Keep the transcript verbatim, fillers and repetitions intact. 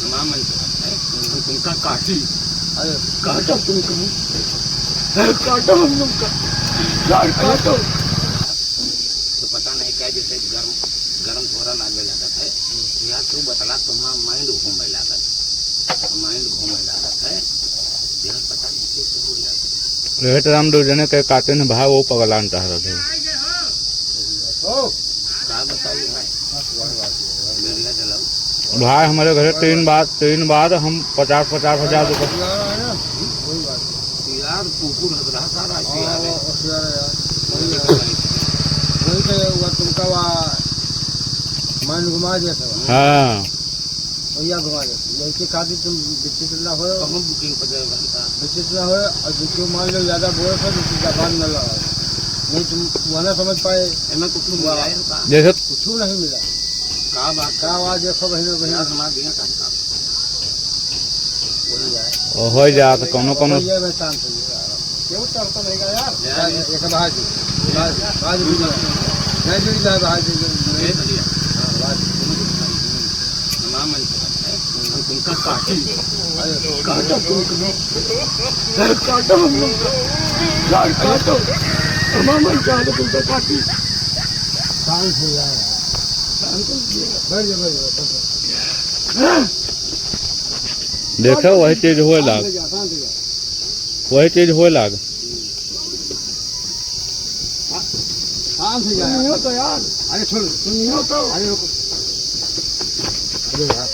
तमाम मन से है, हम तुमका काटी। अरे, काटो तुमका। अरे, काटो हम तुमका। यार, काटो। तो पता नहीं क्या, जैसे गरम, गरम थोड़ा लागे लागत है। यार, तू बतला, तुम्हारा mind घूमे लागत। Mind घूमे लागत है। यार, पता नहीं कैसे हो जाता है। रेट राम दो जने के काटे न भाव, वो पगलान टहरत है। ओ, का बताई भाई? मेला चलाओ। भाई, हमरे घरे तीन बार, तीन बार हम पचास, पचास हजार रुपये। यार, कुकुर हगरा सारा हाँ, यार। वो, वो यार, यार। वही है। वही तो हुआ तुमका वहाँ mind घुमा दिया था। हाँ। भैया घुमा दे। लड़के खातिर तुम विचित्र ना हो। कहाँ booking पर जाए घंटा? विचित्र ना हो, और जो क्यों मान लो ज्यादा बोले तो तुम जबान न लड़ाओ। नहीं तुम वो ना समझ पाए। एमे कुछ वाह। मिलाए का? जैसे कुछ नहीं मिला। का बात? का बात? देखो बहनों, बहन। यार, हमारे यहाँ का काम। वही है। ओ, हो जात, कोनो, कोनो। भैया, मैं शांत हो गया। क्यों चढ़ता नहीं गया यार? यार, एक बात, बात, बात भी नहीं। नहीं, नहीं, नहीं, बात भी नहीं। ए भैया। हाँ, बात। हमारा मन करता है, हम तुमका काटी। अरे, काटो तुमको। अरे, काटो हम लोग। यार, काटो। हमारा मन चाहे तो तुमका काटी। शांत हो जाए यार। शांत हो जाए। बैठ जा, बैठ जा, बैठ जा। देखो, वही चीज होए लाग। शांत हो जा, शांत हो जा। वही चीज होए लाग। शांत हो जा। सुनियो तो यार। अरे छोड़। सुनियो तो। अरे रुको। अरे यार,